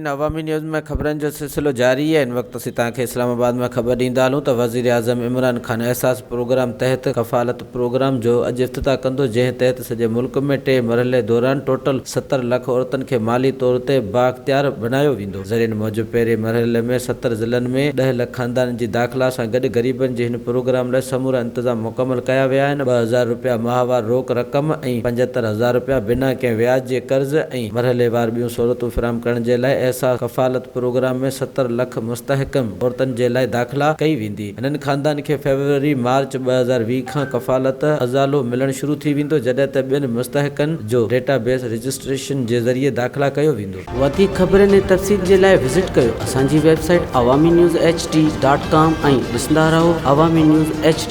ناظرين عوامي نيوز ۾ خبرن جو سلسلو جاري آهي هن وقت اسين توهان کي اسلام آباد مان خبر ڏيندا هلون ته وزيراعظم عمران خان احساس پروگرام تحت ڪفالت پروگرام جو اڄ افتتاح ڪندو جنهن تحت سڄي ملڪ ۾ ٽي مرحلي دوران ٽوٽل 70 لک عورتن کي مالي طور تي بااختيار بنايو ويندو. ذريعن موجب پهرين مرحلي ۾ 70 ضلعن ۾ ڏهه لک خاندانن جي داخلا سان گڏ غريبن جي هن پروگرام لاء سمورا انتظام مڪمل ڪيا ويا آهن، 2000 رپيا ماهوار روڪ رقم ۽ 75 هزار رپيا بنا ڪنهن وياج جي قرض ۽ مرحليوار ٻيون سهولتون فراهم ڪرڻ جي لاء احساس ڪفالت پروگرام ۾ 70 لک مستحق عورتن جي لاء داخلا ڪئي ويندي. هنن خاندان کي فيبروري، مارچ 2020 کان ڪفالت ازالو ملڻ شروع ٿي ويندو جڏهن ته ٻين مستحقن جو ڊيٽا بيس رجسٽريشن جي ذريعي داخلا ڪيو ويندو. وڌيڪ خبرن ۽ تفصيل جي لاء وزٽ ڪيو اسان جي website Awami news H D dot com ۽ ڏسندا رهو عوامي نيوز ايڇ ڊي.